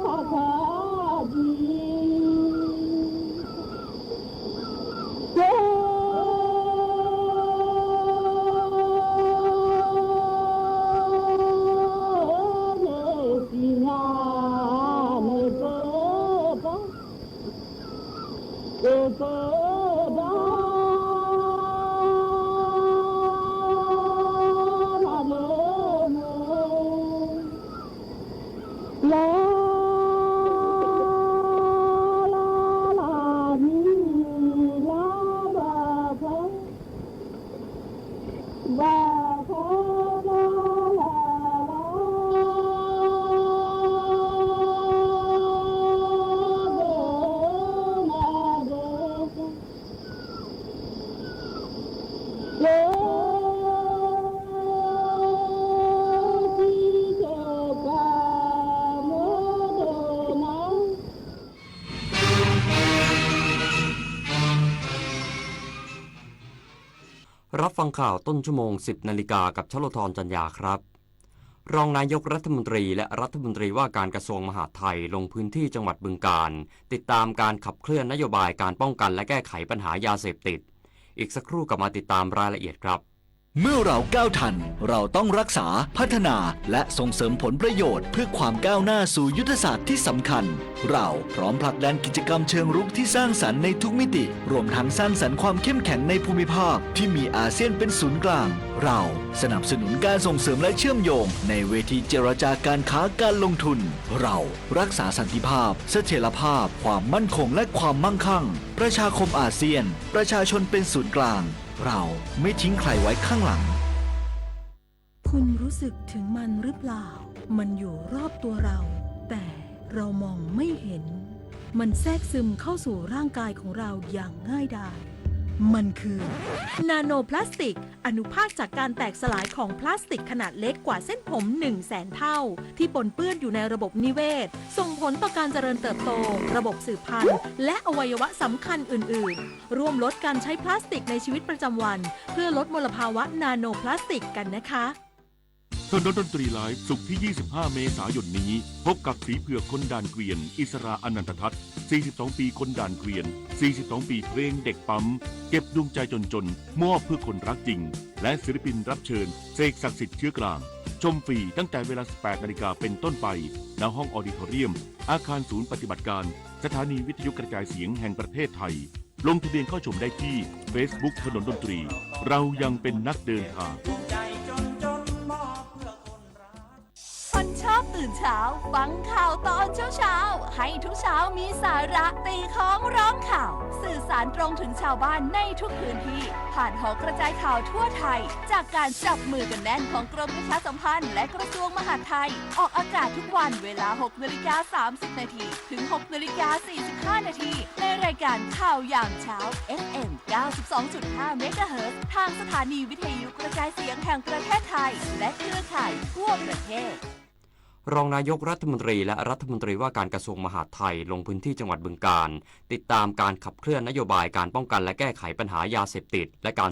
ခါဒ် ကဲ န့ၣ်သ့ၣ်ညါန့ၣ်သ့ၣ်တၢ် ကဲ ကဲ ဒၣ် နၤလၢ လၢ လၢ လၢ ဘၣ်ခီ ဘၣ်ခီ လၢ လၢ လၢ ဒိၣ် နၤ ဒိၣ် ကဲ စံးကဲ ကၤ မိၢ်ဒိၣ်နၤ รับฟังข่าวต้นชั่วโมง สิบนาฬิกา กับชโลธร จันยาครับ รองนายกรัฐมนตรีและรัฐมนตรีว่าการกระทรวงมหาดไทยลงพื้นที่จังหวัดบึงกาฬ ติดตามการขับเคลื่อนนโยบายการป้องกันและแก้ไขปัญหายาเสพติด อีกสักครู่กลับมาติดตามรายละเอียดครับ เมื่อเราก้าวทัน เราต้องรักษา พัฒนา และส่งเสริมผลประโยชน์เพื่อความก้าวหน้าสู่ยุทธศาสตร์ที่สำคัญ เราพร้อมผลักดันกิจกรรมเชิงรุกที่สร้างสรรค์ในทุกมิติ รวมทั้งสร้างสรรค์ความเข้มแข็งในภูมิภาคที่มีอาเซียนเป็นศูนย์กลาง เราสนับสนุนการส่งเสริมและเชื่อมโยงในเวทีเจรจาการค้าการลงทุน เรารักษาสันติภาพ เสถียรภาพ ความมั่นคงและความมั่งคั่ง ประชาคมอาเซียน ประชาชนเป็นศูนย์กลาง เราไม่ทิ้งใครไว้ข้างหลัง คุณรู้สึกถึงมันหรือเปล่า มันอยู่รอบตัวเรา แต่เรามองไม่เห็น มันแทรกซึมเข้าสู่ร่างกายของเราอย่างง่ายดาย มันคือ นาโนพลาสติก อนุภาคจากการแตกสลายของพลาสติกขนาดเล็กกว่าเส้นผม หนึ่งแสนเท่า ที่ปนเปื้อนอยู่ในระบบนิเวศ ส่งผลต่อการเจริญเติบโต ระบบสืบพันธุ์ และอวัยวะสำคัญอื่นๆ ร่วมลดการใช้พลาสติกในชีวิตประจำวัน เพื่อลดมลภาวะนาโนพลาสติกกันนะคะ ถนนดนตรีไลฟ์ ศุกร์ที่ ยี่สิบห้า เมษายนนี้ พบกับสีเผือกคนด่านเกวียน อิสรา อนันตทัศน์ สี่สิบสอง ปีคนด่านเกวียน สี่สิบสอง ปีเพลงเด็กปั๊ม เก็บดวงใจจนๆ มอบเพื่อคนรักจริง และศิลปินรับเชิญ เสกศักดิ์สิทธิ์เชื้อกลาง ชมฟรีตั้งแต่เวลา สิบแปดนาฬิกาเป็นต้นไป ณ ห้องออดิทอเรียม อาคารศูนย์ปฏิบัติการ สถานีวิทยุกระจายเสียงแห่งประเทศไทย ลงทะเบียนเข้าชมได้ที่ Facebook ถนนดนตรี เรายังเป็นนักเดินทาง คนชอบตื่นเช้า ฟังข่าวตอนเช้าๆ ให้ทุกเช้ามีสาระ ตีค้องร้องข่าว สื่อสารตรงถึงชาวบ้านในทุกพื้นที่ ผ่านหอกระจายข่าวทั่วไทย จากการจับมือกันแน่นของกรมประชาสัมพันธ์และกระทรวงมหาดไทย ออกอากาศทุกวันเวลา หกนาฬิกา สามสิบนาที ถึง หกนาฬิกา สี่สิบห้านาที ในรายการข่าวยามเช้า เอฟเอ็ม เก้าสิบสองจุดห้า เมกะเฮิรตซ์ ทางสถานีวิทยุกระจายเสียงแห่งประเทศไทย และเครือข่ายทั่วประเทศ รองนายกรัฐมนตรีและรัฐมนตรีว่าการกระทรวงมหาดไทยลงพื้นที่จังหวัดบึงกาฬ ติดตามการขับเคลื่อนนโยบายการป้องกันและแก้ไขปัญหายาเสพติดและการ